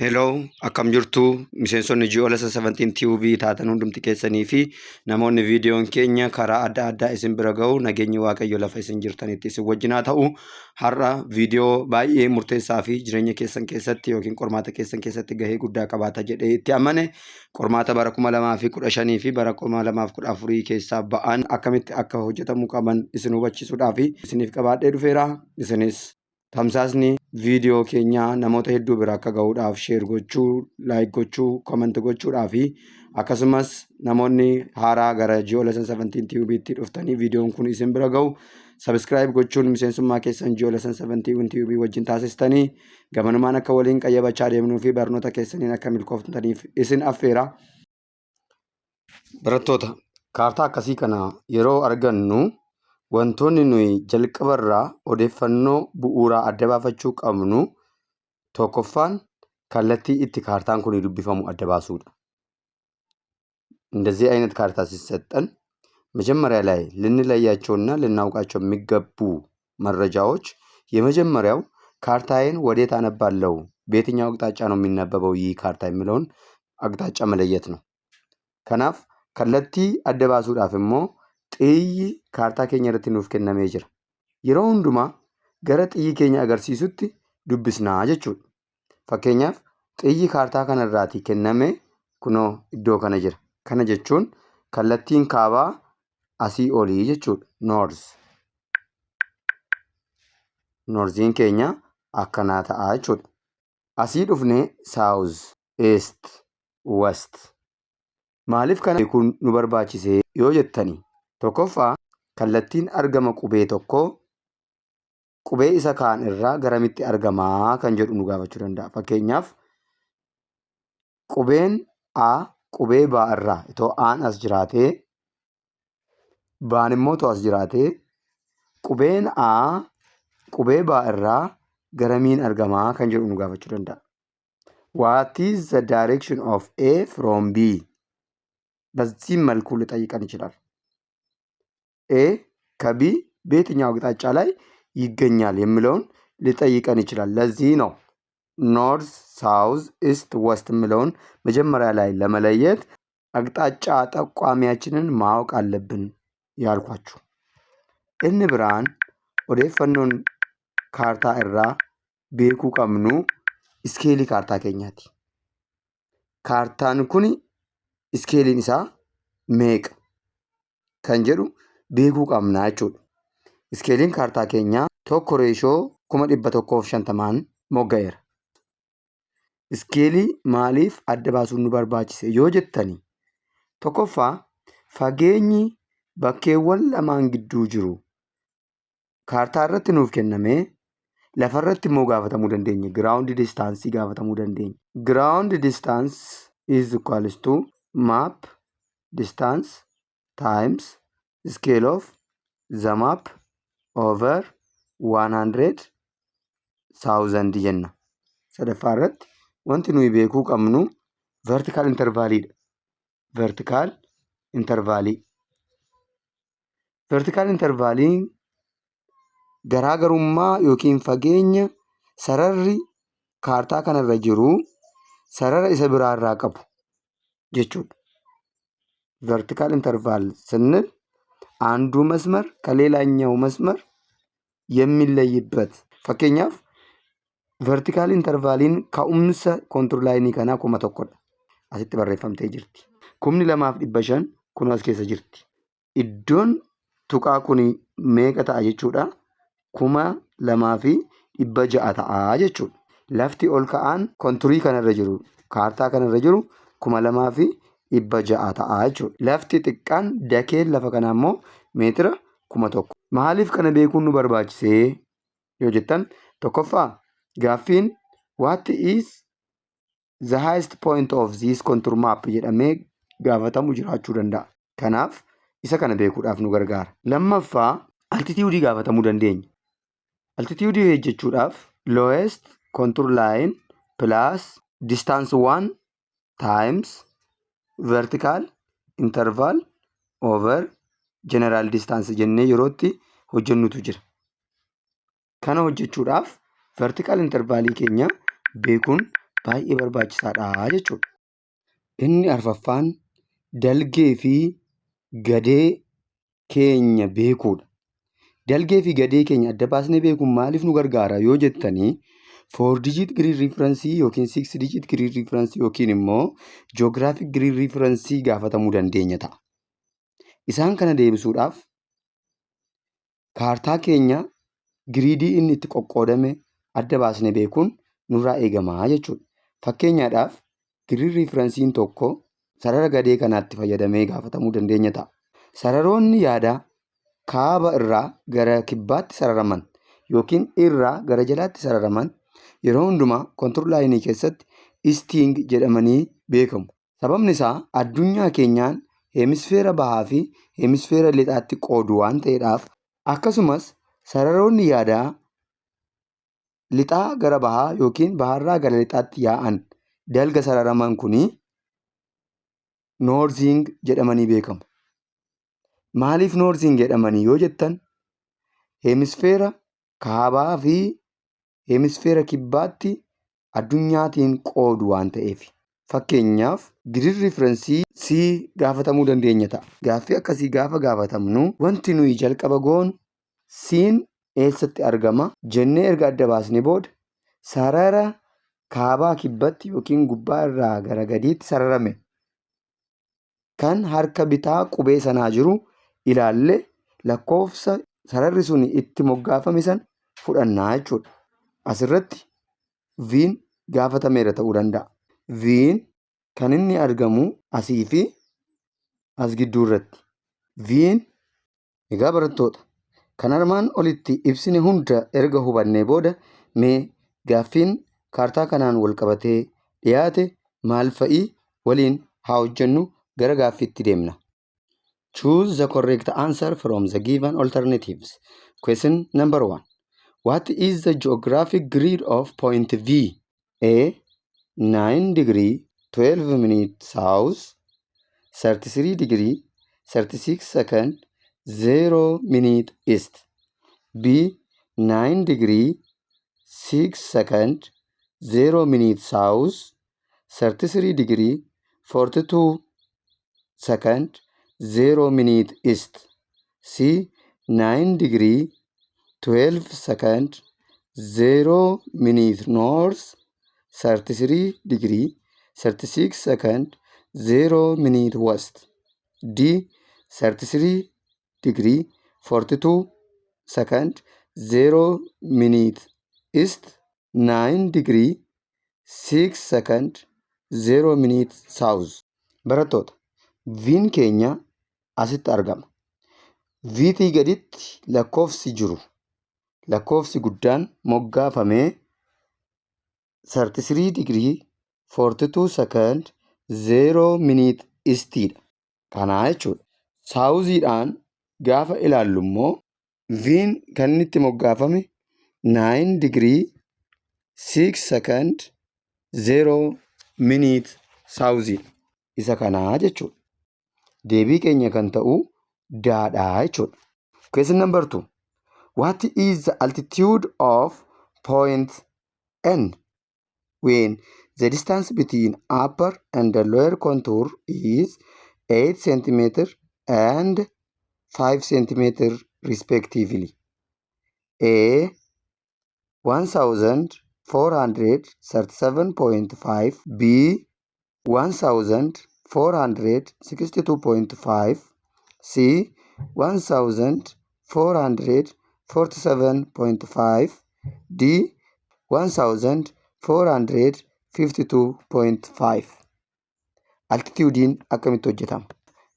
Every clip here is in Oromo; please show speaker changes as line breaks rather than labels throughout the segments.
Hello, akkam jirtu miseensonni Ji'oola 17 TV taatan hundumti keessanii fi namoonni viidiyoon keenya karaa adda addaa isin bira ga'u, nageenyi Waaqayyo lafa isin jirtanitti isin wajjin haa ta'u. Har'a viidiyoo baay'ee murteessaa fi jireenya keessan keessatti yookiin qormaata keessan keessatti gahee guddaa qabaata jedhee itti amane, qormaata bara 2015 fi bara 2014 keessaa ba'an akkamitti akka hojjetamuu qaban isin hubachiisuudhaaf isiniif qabaadhee dhufeera. Isinis tamsaasni viidiyoo keenyaa namoota hedduu bira akka gahuudhaaf share gochuu, like gochuu, comment gochuudhaa fi akkasumas namoonni haaraa gara Ji'oola 17 TV'tti dhuftanii viidiyoon kun isin bira gahu subscribe gochuun miseensummaa keessan Ji'oola 17 TV wajjin taasistanii gamanumaan akka waliin qayyabachaa deemnuu fi barnoota keessaniin akka milkooftaniif isin affeera. Barattoota, kaartaa akkasii kana yeroo argannu wantoonni nuyi jalqabarraa odeeffannoo bu'uuraa adda baafachuu qabnu tokkoffaan kallattii itti kaartaan kun dubbifamu adda baasuudha. እንደዚህ አይነት ካርታ ሲሰጠን መጀመሪያ ላይ ልንለያቸውና ልናውቃቸው የሚገቡ መረጃዎች የመጀመሪያው ካርታዬን ወዴት አነባለሁ፣ በየትኛው አቅጣጫ ነው የሚነበበው ይህ ካርታ የሚለውን አቅጣጫ መለየት ነው። Kanaaf kallattii adda baasuudhaaf immoo xiyyi kaartaa keenya irratti nuuf kennamee jira. Yeroo hundumaa gara xiyyi keenya agarsiisutti dubbisnaa jechuudha. Fakkeenyaaf, xiyyi kaartaa kanarraatii kenname kunoo iddoo kana jira. Kana jechuun kallattiin kaabaa asii olii jechuudha. North. Northiin keenya akkanaa ta'a jechuudha. Asii dhufnee south, east, west. Maaliif kana beekuun nu barbaachise yoo jettani, tokkoffaa, kallattiin argama qubee tokkoo qubee isa kaan irraa garamitti argamaa kan jedhu nu gaafachuu danda'a. Fakkeenyaaf, qubeen A qubee B irraa itoo A'n as jiraatee, B'n immoo itoo as jiraatee, qubeen A qubee B irraa garamiin argamaa kan jedhu nu gaafachuu danda'a. What is the direction of A from B? በዚህም መልኩ ሊጠይቀን ይችላል። A ከ B በየትኛው አቅጣጫ ላይ ይገኛል የሚለውን ሊጠይቀን ይችላል። ለዚህ ነው north፣ south፣ east፣ west የሚለውን መጀመሪያ ላይ ለመለየት አቅጣጫ ጠቋሚያችንን ማወቅ አለብን ያልኳችሁ። Inni biraan odeeffannoon kaartaa irraa beekuu qabnu iskeelii kaartaa keenyaati. Kaartaan kun iskeeliin isaa meeqa kan jedhu beekuu qabna jechuudha. Iskeeliin kaartaa keenyaa 1 ratio 150,000n mogga'eera. Iskeelii maaliif adda baasuun nu barbaachise yoo jettani, tokkoffaa, fageenyi bakkeewwan lamaan gidduu jiru kaartaa irratti nuuf kennamee lafarratti immoo gaafatamuu dandeenya. Ground distance gaafatamuu dandeenya. Ground distance is equals to map distance times scale of the map over 100,000 jenna. Sadaffaa irratti wanti nuyi beekuu qabnu vertical intervaliidha. Vertical intervalii. Vertical intervaliin garaagarummaa yookiin fageenya sararri kaartaa kanarra jiru sarara isa biraarraa qabu jechuudha. Vertical interval ስንል አንዱ መስመር ከሌላኛው መስመር የሚለይበት፣ fakkeenyaaf, vertical intervaliin ka'umsa contour lineii kanaa 1000dha. Asitti barreeffamtee jirti. 2500 kun as keessa jirti. Iddoon tuqaa kun meeqa ta'a jechuudha? 2600 ta'a jechuudha. Lafti ol ka'aan koonturii kanarra jiru, kaartaa kanarra jiru, 2600 ta'a jechuudha. Lafti xiqqaan dakeen lafa kanaa immoo meetira 1000. Maaliif kana beekuun nu barbaachisee yoo jettan, tokkoffaa, gaaffiin "What is the highest point of this contour map?" jedhamee gaafatamu jiraachuu danda'a. Kanaaf isa kana beekuudhaaf nu gargaara. Lammaffaa, altitudeii gaafatamuu dandeenya. Altitudeii hojjechuudhaaf lowest contour line plus distance one times vertical interval over general distance jennee yerootti hojjennutu jira. Kana hojjechuudhaaf vertical intervalii keenya beekuun baay'ee barbaachisaadha jechuudha. Inni arfaffaan dalgee fi gadee keenya beekuudha. Dalgee fi gadee keenya adda baasnee beekuun maaliif nu gargaara yoo jettanii, four digit grid reference yookiin six digit grid reference yookiin immoo geographic grid reference gaafatamuu dandeenya ta'a. Isaan kana deebisuudhaaf kaartaa keenya gridii inni itti qoqqoodame adda baasnee beekuun nurraa eegamaa jechuudha. Fakkeenyaadhaaf, grid referenceiin tokko sarara gadee kanaatti fayyadamee gaafatamuu dandeenya ta'a. Sararoonni yaadaa kaaba irraa gara kibbaatti sararaman yookiin irraa gara jalaatti sararaman yeroo hundumaa contour lineii keessatti easting jedhamanii beekamu. Sababni isaa addunyaa keenyaan hemisfeera bahaa fi hemisfeera lixaatti qoodu waan ta'eedhaaf. Akkasumas sararoonni yaadaa lixaa gara bahaa yookiin baharraa gara lixaatti yaa'an dalga sararaman kunii northing jedhamanii beekamu. Maaliif northing jedhamanii yoo jettan, hemisfeera kaabaa fi hemisfeera kibbaatti addunyaatiin qoodu waan ta'eef. Fakkeenyaaf, grid reference C gaafatamuu dandeenya ta'a. Gaaffii akkasii gaafa gaafatamnu, wanti nuyi jalqaba goonu C'n eessatti argama jennee erga adda baasnee booda, sarara kaabaa kibbatti yookiin gubbaa irraa gara gadiitti sararame kan harka bitaa qubee sanaa jiru ilaalle, lakkoofsa sararri sun itti moggaafame sana fudhannaa jechuudha. Asirratti V'n gaafatameera ta'uu danda'a. V'n kan inni argamu asii fi as gidduu irratti. V'n egaa, barattoota, kan armaan olitti ibsine hunda erga hubannee booda, mee gaaffiin kaartaa kanaan wal qabatee dhiyaate maal fa'ii waliin haa hojjennu. Gara gaaffiitti deemna. Choose the correct answer from the given alternatives. Question number one. What is the geographic grid of point V? A. 9 degree 12 minute south, 33 degree 36 second 0 minute east. B. 9 degree 6 second 0 minute south, 33 degree 42 second 0 minute east. C. 9 degree 12 second 0 minute north, 33 degree 36 second 0 minute west. D. 33 degree 42 second 0 minute east, 9 degree 6 second 0 minute south. Barattoota, V'n keenya asitti argama. V'tii gaditti lakkoofsi jiru, lakkoofsi guddaan moggaafamee 33 degree 42 second 0 minute eastiidha. Kanaa jechuudha. Southiidhaan gaafa ilaallu immoo, V'n kan inni itti moggaafame 9 degree 6 second 0 minute southiidha. Isa kanaa jechuudha. Deebii keenya kan ta'u D'dhaa jechuudha. Question number two. What is the altitude of point N when the distance between upper and the lower contour is 8 centimeter and 5 centimeter respectively? A, 1437.5, B, 1462.5, C, 1447.5, D, 1452.5. Altitudeiin akkamitti hojjetama?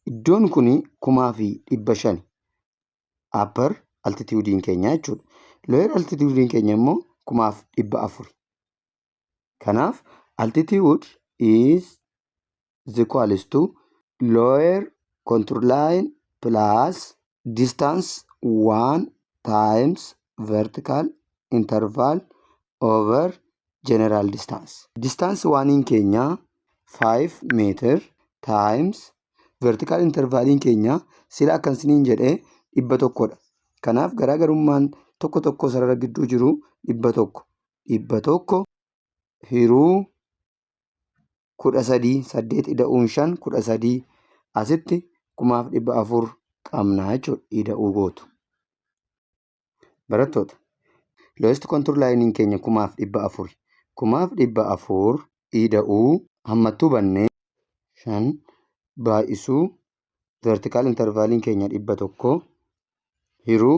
Iddoon kun 1500, upper altitudeiin keenya jechuudha. Lower altitudeiin keenya immoo 1400. Kanaaf altitude is equals to lower contour line plus distance 1 times vertical interval over general distance. Distance oneiin keenya 5 meter times vertical intervaliin keenya sila akkan isiniin jedhee 100dha. Kanaaf garaagarummaan tokko tokko sarara gidduu jiru 100. 100 hiruu 13, 8 ida'uun 5 13, asitti 4,400 qabna jechuudha, ida'uu gootu. Barattoota, lowest contour lineiin keenya 4,400. 4,400 ida'uu hammattuu bannee 5 baay'isuu vertical intervaliin keenya 100 hiruu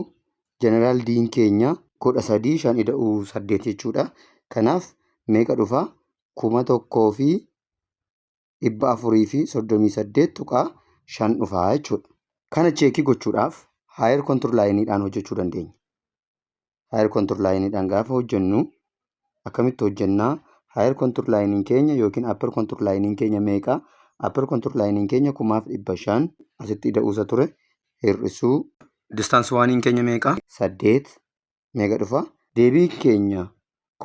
general Diin keenya 13, 5 ida'uu 8 jechuudha. Kanaaf meeqa dhufa? 1438.5 dhufa jechuudha. Kana check gochuudhaaf higher contour lineiidhaan hojjechuu dandeenya. Higher contour lineiidhaan gaafa hojjennu akkamitti hojjennaa? Higher contour lineiin keenya yookiin upper contour lineiin keenya meeqa? Upper contour lineiin keenya 5,500 asitti ida'uusa ture hir'isuu distance oneiin keenya meeqa? 8 meeqa dhufa? Deebiin keenya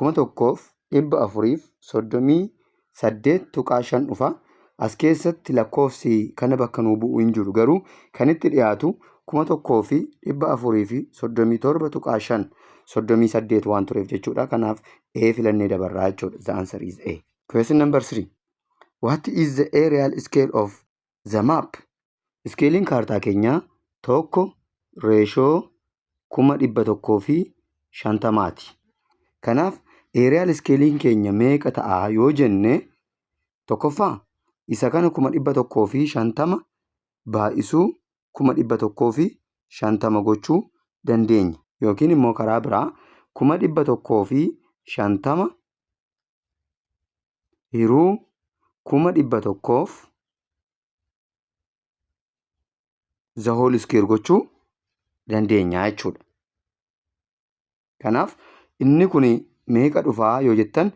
1438.5 dhufa. As keessatti lakkoofsi kana bakka nuu bu'u hin jiru, garuu kan itti dhiyaatu 1437.5, 38 waan tureef jechuudha. Kanaaf A filannee dabarraa jechuudha. The answer is A. Question number 3. What is the areal scale of the map? Scaleiin kaartaa keenyaa 1 ratio 150,000ti. Kanaaf areal scaleiin keenya meeqa ta'a yoo jenne, tokkoffaa isa kana 150,000 baay'isuu 150,000 gochuu dandeenya. Yookiin immoo karaa biraa 150,000 hiruu 100,000f the whole square gochuu dandeenya jechuudha. Kanaaf inni kun meeqa dhufaa yoo jettan,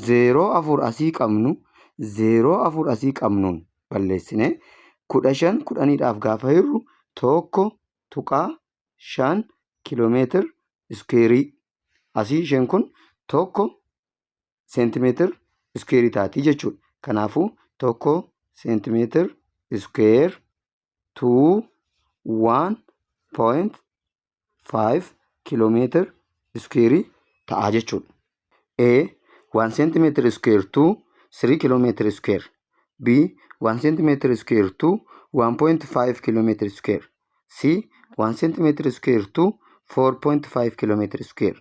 zeeroo afur asii qabnu, zeeroo afur asii qabnuun balleessine, 15 kudhaniidhaaf gaafa hirru 1.5 kiiloomeetir square, asii isheen kun 1 seentimeetir square taatii jechuudha. Kanaafuu 1 seentimeetir square to 1.5 kiiloomeetir square ta'a jechuudha. A, 1 centimeter square to 3 kilometer square. B, 1 centimeter square to 1.5 kilometer square. C, 1 centimeter square to 4.5 kilometer square.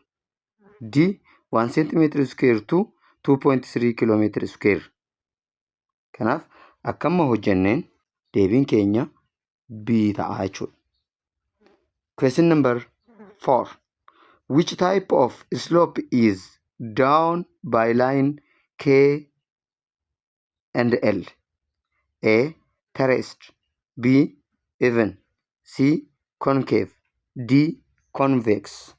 D, 1 centimeter square to 2.3 kilometer square. Kanaaf akkamma hojjenneen deebiin keenya B ta'a jechuudha. Question number 4. Which type of slope is drawn by line K and L? A. Terraced. B. Even. C. Concave. D. Convex.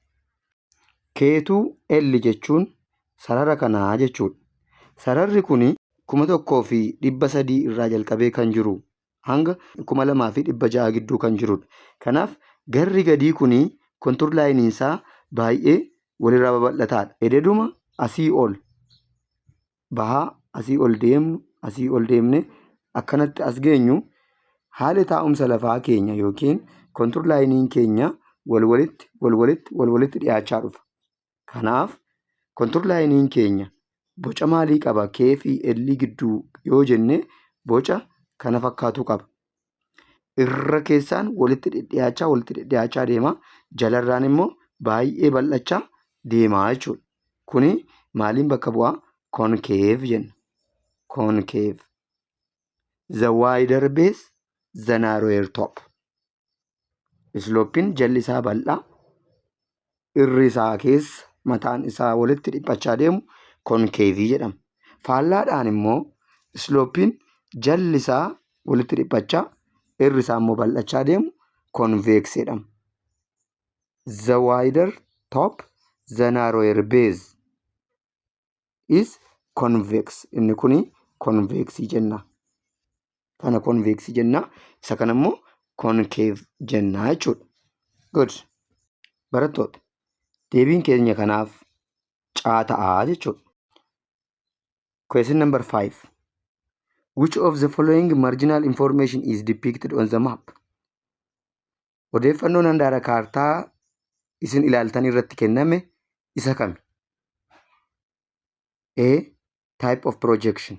K to L jechuun sarara kanaa jechuudha. Sararri kun 1300 irraa jalqabee kan jiru hanga 2600 gidduu kan jirudha. Kanaaf garri gadii kun contour lineiin isaa baay'ee walirraa babal'ataadha. Ededuma asii ol bahaa asii ol deemnu, asii ol deemnee akkanatti as geenyu, haali taa'umsa lafaa keenya yookiin contour lineiin keenya wal walitti wal walitti wal walitti dhiyaachaa dhufa. Kanaaf contour lineiin keenya boca maalii qaba K fi L gidduu yoo jenne, boca kana fakkaatu qaba. Irra keessaan walitti dhidhiyaachaa walitti dhidhiyaachaa deema. Jalarraan immoo baay'ee bal'achaa deema jechuudha. Kuni maaliin bakka bu'aa? Concave jenna. Concave. The wider base, the narrower top. Slopeiin jalli isaa bal'aa, irri isaa keessa mataan isaa walitti dhiphachaa deemu concave jedhama. Faallaadhaan immoo slopeiin jalli isaa walitti dhiphachaa, irri isaa immoo bal'achaa deemu convex jedhama. The wider top, the narrower base is convex. Inni kuni convex jenna. Kana convex jenna. Isa kana immoo concave jenna jechuudha. Good. Barattoota, deebiin keenya kanaaf C ta'a jechuudha. Question number 5. Which of the following marginal information is depicted on the map? Odeeffannoon handaara kaartaa isin ilaaltan irratti kenname isa kami? A. Type of projection.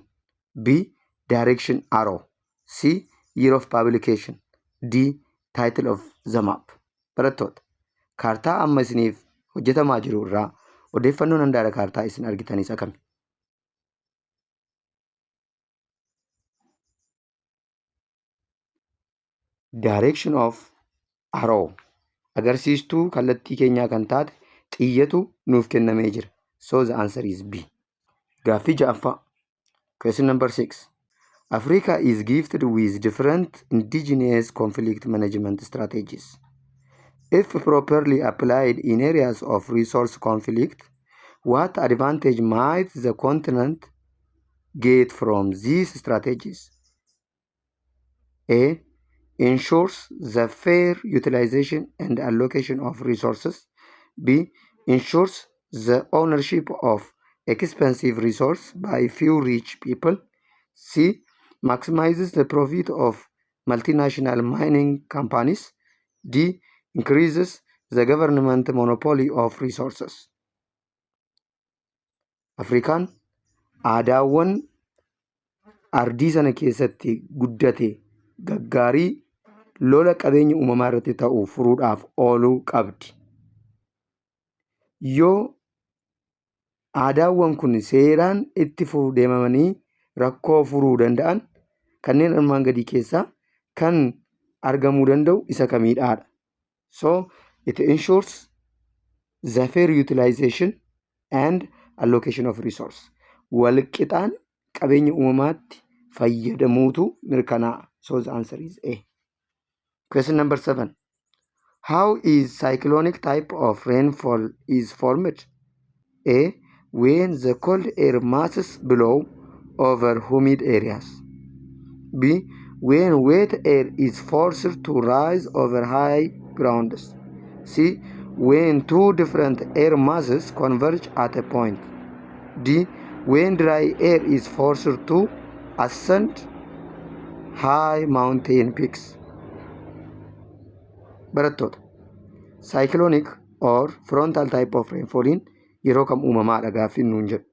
B. Direction arrow. C. Year of publication. D. Title of the map. Barattoota, kaartaa amma isiniif hojjetamaa jiru irraa odeeffannoon handaara kaartaa isin argitan isa kami? Direction of arrow. Agarsiistuu kallattii keenyaa kan taate xiyyatu nuuf kennamee jira. So the answer is B. Gaaffii ja'affaa. Question number 6. Africa is gifted with different indigenous conflict management strategies. If properly applied in areas of resource conflict, what advantage might the continent get from these strategies? A. Ensures the fair utilization and allocation of resources. B. Ensures the ownership of expensive resource by few rich people. C. Maximizes the profit of multinational mining companies. D. Increases the government monopoly of resources. Afrikaan aadaawwan ardii sana keessatti guddate gaggaarii lola qabeenya uumamaa irratti ta'u furuudhaaf ooluu qabdi. Yoo aadaawwan kun seeraan itti deemamanii rakkoo furuu danda'an, kanneen armaan gadii keessaa kan argamuu danda'u isa kamiidhaadha? So it ensures the fair utilization and allocation of resource. Walqixaan qabeenya uumamaatti fayyadamuutu mirkanaa'a. So the answer is A. Question number 7. How is cyclonic type of rainfall is formed? A. When the cold air masses blow over humid areas. B. When wet air is forced to rise over high grounds. C. When two different air masses converge at a point. D. When dry air is forced to ascend high mountain peaks. Barattoota, cyclonic or frontal type of rainfalliin yeroo kam uumamaadha gaaffiin nuun jedhu.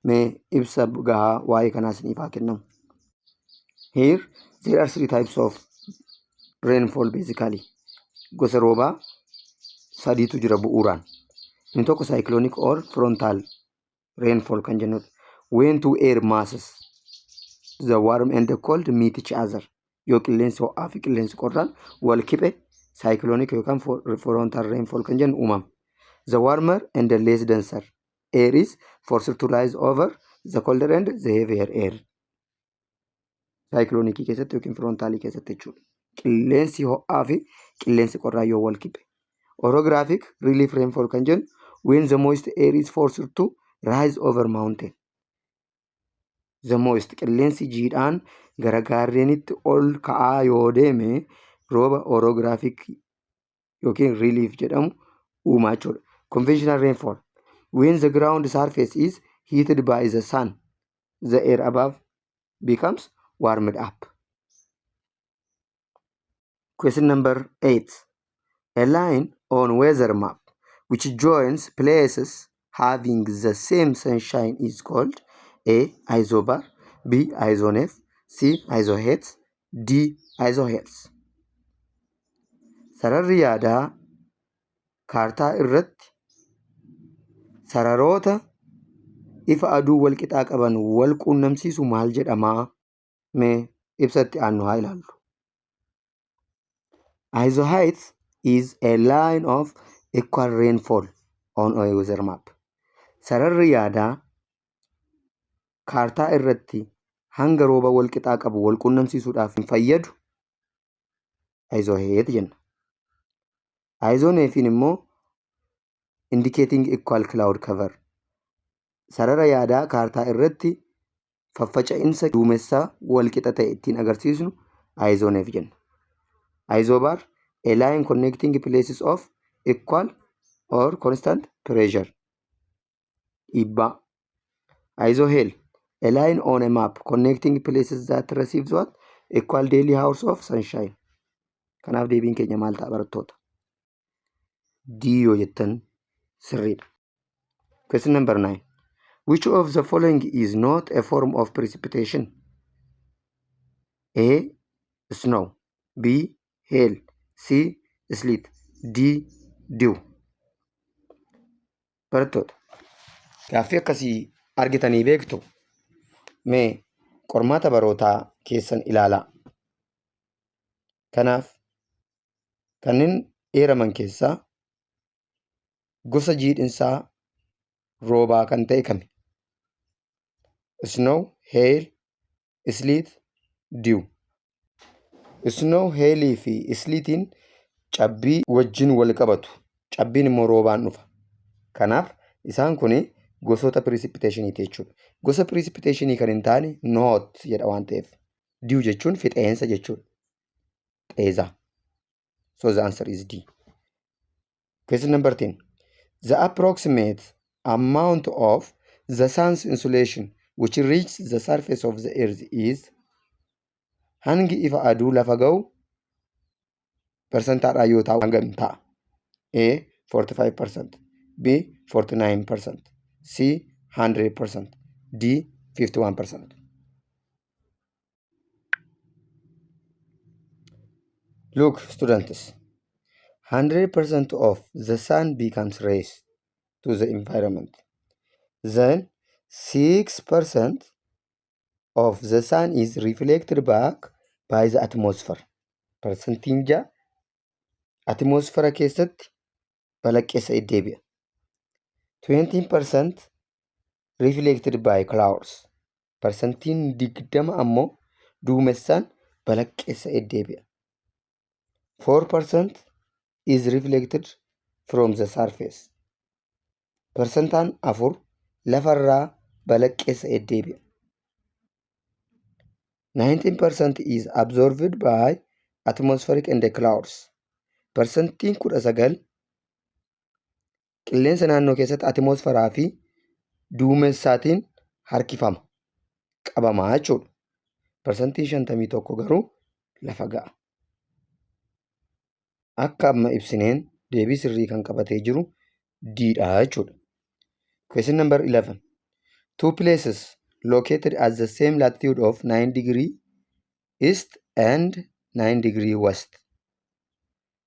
Mee ibsa gahaa waa'ee kanaa isiniif haa kennamu. Here there are three types of rainfall basically. Gosa roobaa sadiitu jira bu'uuraan. Inni tokko cyclonic or frontal rainfall kan jennudha. When two air masses, the warm and the cold, meet each other. Yoo qilleensi ho'aa fi qilleensi qorraan wal kiphe, cyclonic yookaan frontal rainfall kan jennu uumama. The warmer and the less denser air is forced to rise over the colder and the heavier air. Cyclonicii keessatti yookiin frontalii keessatti jechuudha. Qilleensi ho'aa fi qilleensi qorraa yoo wal kiphe. Orographic relief rainfall kan jennu, when the moist air is forced to rise over mountain. The moist, qilleensi jiidhaan gara gaarreenitti ol ka'aa yoo deeme, rooba orographic yookiin relief jedhamu uumaa jechuudha. Conventional rainfall, when the ground surface is heated by the sun, the air above becomes warmed up. Question number 8. A line on weather map which joins places having the same sunshine is called: A. Isobar. B. Isoneph. C. Isohyets. D. Isoheles. Sararri yaadaa kaartaa irratti sararoota ifa aduu wal qixaa qaban wal quunnamsiisu maal jedhamaa? Mee ibsatti aannu haa ilaallu. Isohyets is a line of equal rainfall on a weather map. Sararri yaadaa kaartaa irratti hanga rooba wal qixaa qabu wal quunnamsiisuudhaaf fayyadu isohyet jenna. Isonephiin immoo indicating equal cloud cover. Sarara yaadaa kaartaa irratti faffaca'insa duumessaa wal qixa ta'e ittiin agarsiisnu isoneph jenna. Isobar, a line connecting places of equal or constant pressure. Dhiibbaa. Isohel, a line on a map connecting places that receives what? Equal daily hours of sunshine. Kanaaf deebiin keenya maal ta'a, barattoota? D yoo jettan sirriidha. Question number 9. Which of the following is not a form of precipitation? A. Snow, B. Hail, C. Sleet, D. Dew. Barattoota, gaaffii akkasii argitanii beektu? Mee qormaata barootaa keessan ilaalaa. Kanaaf kanneen eeraman keessaa gosa jiidhinsaa roobaa kan ta'e kami? Snow, hail, sleet, dew. Snow, hailii fi sleetiin cabbii wajjin wal qabatu. Cabbiin immoo roobaan dhufa. Kanaaf isaan kun gosoota precipitationiiti jechuudha. Gosa precipitationii kan hin taane not jedha waan ta'eef. Dew jechuun fixeensa jechuudha. Xeezaa. So the answer is D. Question number 10. The approximate amount of the sun's insolation which reaches the surface of the earth is, hangi ifa aduu lafa ga'u percentaadhaan yoo ta'u hangam ta'a? A, 45%, B, 49%, C, 100%, D, 51%. Look, students, 100% of the sun becomes rays to the environment. Then 6% of the sun is reflected back by the atmosphere. Persentiin 6 atmoosfera keessatti balaqqeessa deebi'a. 20% reflected by clouds. Persentiin 20 ammoo duumessaan balaqqeessa deebi'a. 4% is reflected from the surface. Persentaan 4 lafarraa balaqqeessa deebi'a. 19% is absorbed by atmospheric and clouds. Persentiin 19 qilleensa naannoo keessatti atmosferaa fi duumessaatiin harkifama. Qabamaa jechuudha. Persentiin 51 garuu lafa ga'a. Akka amma ibsineen deebii sirrii kan qabatee jiru D dha jechuudha. Question number 11. Two places located at the same latitude of 9 degree east and 9 degree west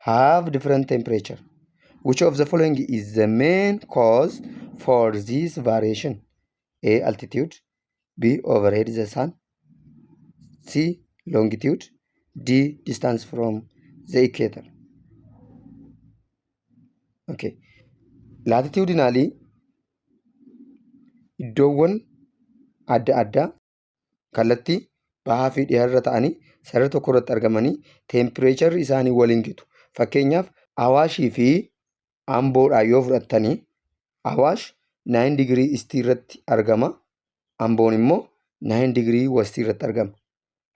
have different temperature. Which of the following is the main cause for this variation? A. Altitude, B. Overhead the sun, C. Longitude, D. Distance from the equator. Okay. Latitudinally iddoowwan adda addaa kallattii bahaa fi dhiyaarra ta'anii sarara tokko irratti argamanii tempireecharri isaanii waliin gitu. Fakkeenyaaf, Awaashii fi Amboodhaa yoo fudhattanii, Awaash 9 digirii eastii irratti argama. Amboon immoo 9 digirii westii irratti argama.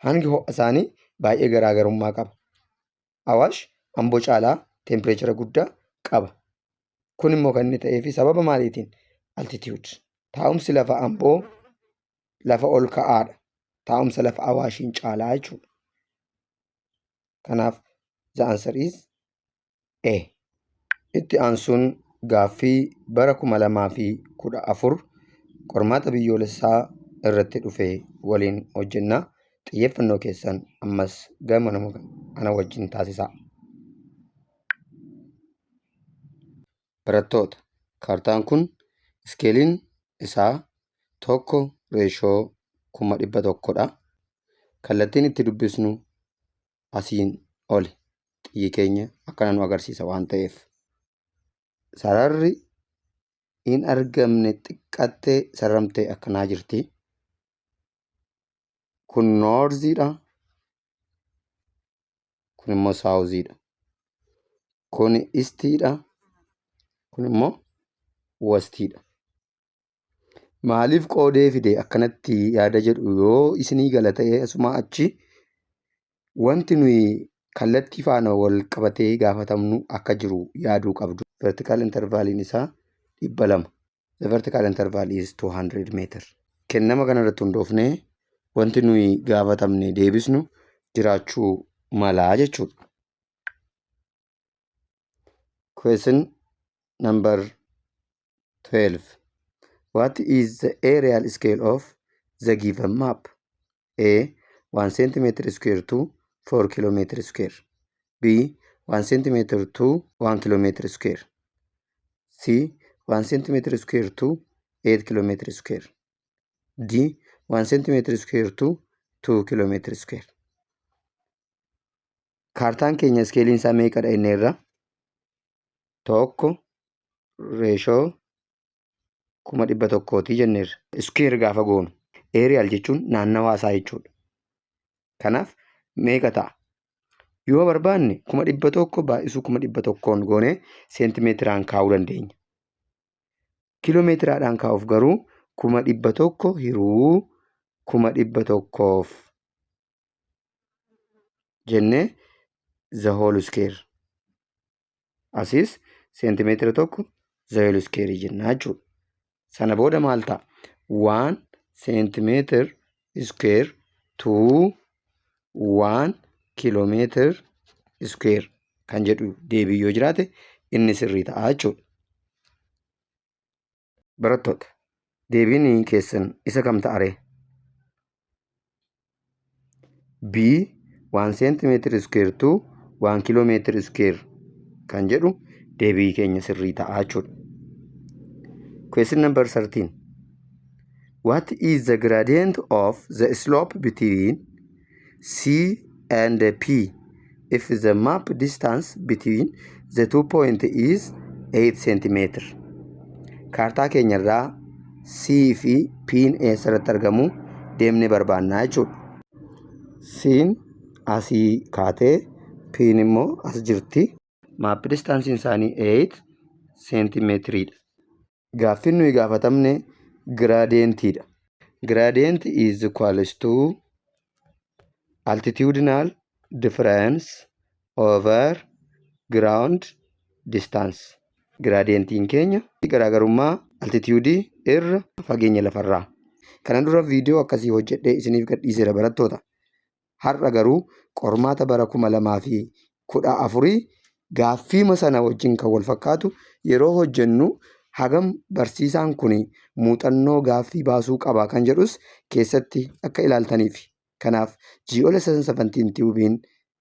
Hangi ho'a isaanii baay'ee garaagarummaa qaba. Awaash Amboo caalaa tempireechara guddaa qaba. Kun immoo kan inni ta'eef sababa maaliitiin? Altitude. Taa'umsi lafa Amboo lafa ol ka'aadha. Taa'umsa lafa Awaashiin caalaa jechuudha. Kanaaf the answer is A. Itti aansuun gaaffii bara 2014 qormaata biyyoolessaa irratti dhufe waliin hojjenna. Xiyyeeffannoo keessan ammas gama ana wajjin taasisaa. Barattoota, kaartaan kun iskeeliin isaa 1 reeshoo 100,000 dha. Kallattiin itti dubbisnu asiin oli. Xiyyi keenya akkana nu agarsiisa waan ta'eef. Sararri hin argamne xiqqaattee sararamtee akkanaa jirti. Kun northiidha. Kun immoo southiidha. Kun eastiidha. Kun immoo westiidha. Maaliif qoodee fide akkanatti yaada jedhu yoo isinii gala ta'e, asuma achi wanti nuyi kallattii faana wal qabatee gaafatamnu akka jiru yaaduu qabdu. Vertical intervaliin isaa 200. The vertical interval is 200 meter. Kennama kanarratti hundoofnee wanti nuyi gaafatamne deebisnu jiraachuu malaa jechuudha. Question number 12. What is the areal scale of the given map? A. 1 centimeter square to 4 kilometer square. B. 1 centimeter to 1 kilometer square. C. 1 centimeter square to 8 kilometer square. D. 1 centimeter square to 2 kilometer square. Kaartaan keenya scaleiin isaa meeqadha jenneerra? Tokko ratio 100,000tii jenneerra. Square gaafa goonu areal jechuun naannawaa isaa jechuudha. Kanaaf meeqa ta'a? Yoo barbaanne 100,000 baay'isuu 100,000n goonee seentimeetiraan kaa'uu dandeenya. Kiiloomeetiraadhaan kaa'uuf garuu 100,000 hiruu 100,000f jennee the whole square. Asiis seentimeetira tokko the whole square jennaa jechuudha. Sana booda maal ta'a? 1 centimeter square to 1 kilometer square kan jedhu deebii yoo jiraate inni sirrii ta'a jechuudha. Barattoota, deebiin keessan isa kam ta'a ree? B. 1 centimeter square to 1 kilometer square kan jedhu deebii keenya sirrii ta'a jechuudha. Question number 13. What is the gradient of the slope between C and P if the map distance between the two points is 8 centimeter? Kaartaa keenyarraa C fi P'n eessarratti argamu deemnee barbaannaa jechuudha. C'n asii kaatee P'n immoo as jirti. Map distanceiin isaanii 8 seentimeetiriidha. Gaaffiin nuyi gaafatamne gradientiidha. Gradient is equals to altitudinal difference over ground distance. Gradientiin keenya garaagarummaa altitudeii irra fageenya lafarraa. Kana dura viidiyoo akkasii hojjedhee isiniif gadhiiseera, barattoota. Har'a garuu qormaata bara 2014 gaaffiima sana wajjin kan wal fakkaatu yeroo hojjennu hagam barsiisaan kun muuxannoo gaaffii baasuu qaba kan jedhus keessatti akka ilaaltaniif. Kanaaf Ji'oola 717 Tubeiin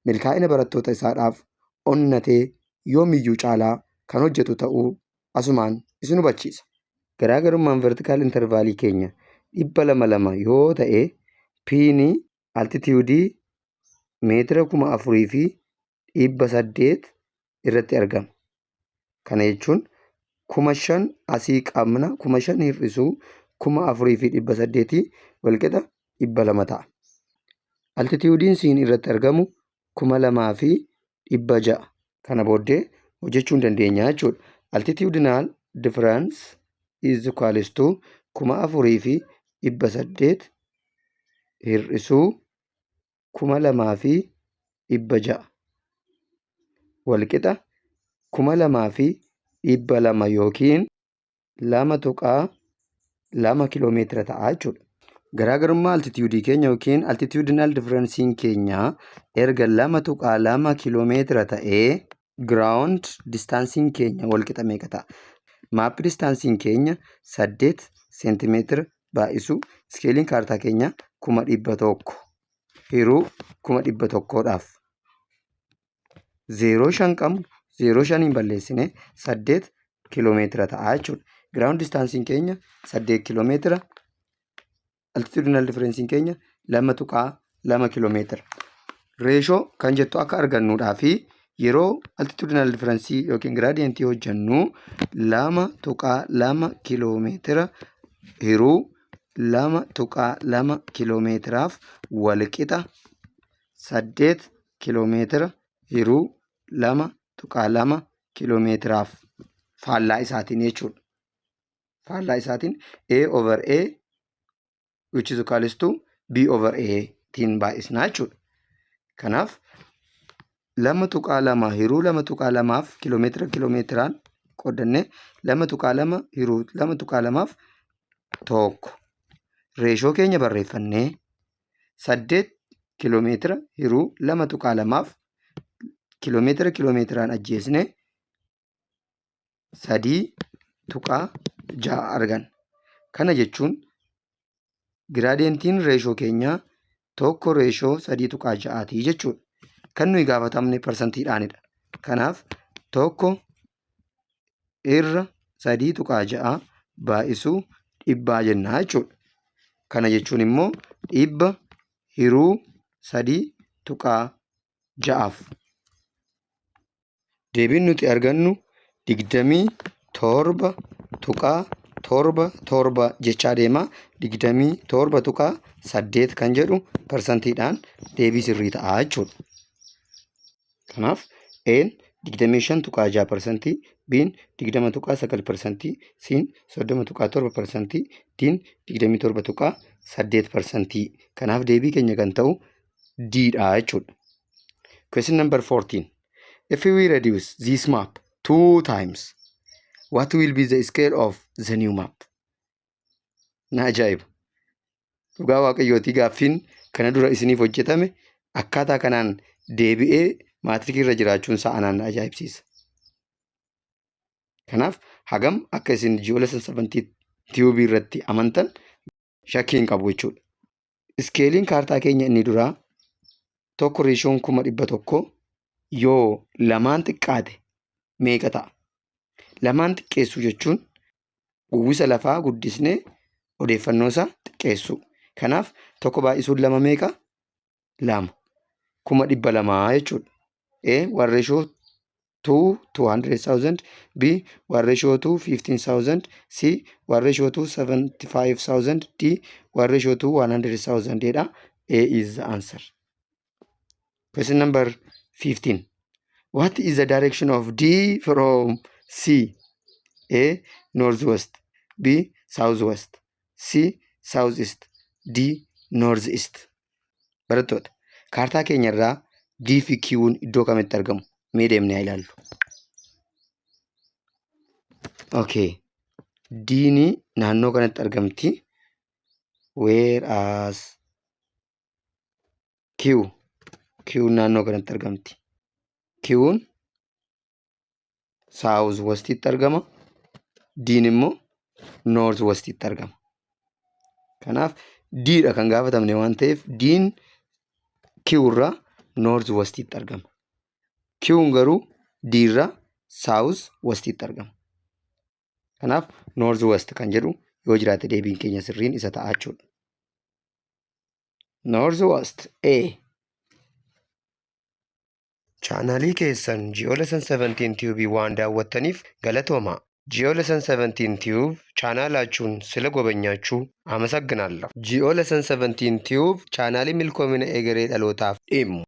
milkaa'ina barattoota isaadhaaf onnatee yoomiyyuu caalaa kan hojjetu ta'uu asumaan isin hubachiisa. Garaagarummaan vertical intervalii keenya 200 lama yoo ta'e, P'n altitudeii meetira 4800 irratti argama. Kana jechuun 5000 asii qabna, 5000 hir'isuu 4800 walqixa 200 ta'a. Altitudeiin C'n irratti argamu 2600. Kana booddee hojjechuu hin dandeenya jechuudha. Altitudinal difference is equals to 4800 hir'isuu 2600 walqixa 2200 yookiin 2.2 kiiloomeetira ta'a jechuudha. Garaagarummaa altitudeii keenya yookiin altitudinal differenceiin keenya erga 2.2 kiiloomeetira ta'ee, ground distanceiin keenya walqixa meeqa ta'a? Map distanceiin keenya 8 seentimeetira baay'isuu scaleiin kaartaa keenya 100,000 hiruu 100,000dhaaf. Zeeroo shan qabnu zeeroo shaniin balleessine 8 kiiloomeetira ta'a jechuudha. Ground distanceiin keenya 8 kiiloomeetira, altitudinal differenceiin keenya 2.2 kiiloomeetira. Ratio kan jettu akka argannuudhaa fi yeroo altitudinal differenceii yookiin gradientii hojjennu 2.2 kiiloomeetira hiruu 2.2 kiiloomeetiraaf walqixa 8 kiiloomeetira hiruu 2.2 kiiloomeetiraaf faallaa isaatiin jechuudha. Faallaa isaatiin A over A which is equals to B over A tiin baay'isnaa jechuudha. Kanaaf 2.2 hiruu 2.2f kiiloomeetira kiiloomeetiraan qoodannee 2.2 hiruu 2.2f tokko. Ratio keenya barreeffannee 8 kiiloomeetira hiruu 2.2f kiiloomeetira kiiloomeetiraan ajjeesnee 3.6 arganna. Kana jechuun giraadiyentiin reeshoo keenyaa 1 reeshoo 3.6ti jechuudha. Kan nuyi gaafatamne parsantiidhaanidha. Kanaaf 1 irra 3.6 baay'isuu dhibbaa jennaa jechuudha. Kana jechuun immoo 100 hiruu 3.6f. Deebiin nuti argannu 27.77 jechaa deema. 27.8 kan jedhu parsantiidhaan deebii sirrii ta'a jechuudha. Kanaaf A'n 25.6 parsantii, B'n 20.9 parsantii, C'n 30.7 parsantii, D'n 27.8 parsantii. Kanaaf deebii keenya kan ta'u D dha jechuudha. Question number 14. If we reduce this map two times, what will be the scale of the new map? Na ajaa'iba! Dhugaa Waaqayyootii, gaaffiin kana dura isiniif hojjetame akkaataa kanaan deebi'ee maatirikii irra jiraachuun isaa anaan na ajaa'ibsiisa. Kanaaf hagam akka isin Geo Lesson 17 Tube irratti amantan shakkii hin qabu jechuudha. Iskeeliin kaartaa keenya inni duraa 1 reeshoon 100,000 yoo lamaan xiqqaate meeqa ta'a? Lamaan xiqqeessuu jechuun uwwisa lafaa guddisnee odeeffannoo isaa xiqqeessuu. Kanaaf 1 baay'isuun 2 meeqa? 2. 200,000 jechuudha. A 1 ratio to 200,000, B 1 ratio to 15,000, C 1 ratio to 75,000, D 1 ratio to 100,000 jedha. A is the answer. Question number 15. What is the direction of D from C? A. Northwest, B. Southwest, C. Southeast, D. Northeast. Barattoota, kaartaa keenya irraa D fi Q'n iddoo kamitti argamu? Mee deemnee haa ilaallu. Okay. D'n naannoo kanatti argamti. Whereas Q Q'n naannoo kanatti argamti. Q'n South Westitti argama. D'n immoo North Westitti argama. Kanaaf D dha kan gaafatamne waan ta'eef, D'n Q irraa North Westitti argama. Q'n garuu D irraa South Westitti argama. Kanaaf North West kan jedhu yoo jiraate deebiin keenya sirriin isa ta'a jechuudha. North West, A. Chaanaalii keessan Geo Lesson 17 Tube waan daawwattaniif galatoomaa. Geo Lesson 17 Tube ቻናላችሁን ስለጎበኛችሁ አመሰግናለሁ። Geo Lesson 17 Tube chaanaalii milkoomina egeree dhalootaaf dhimmu.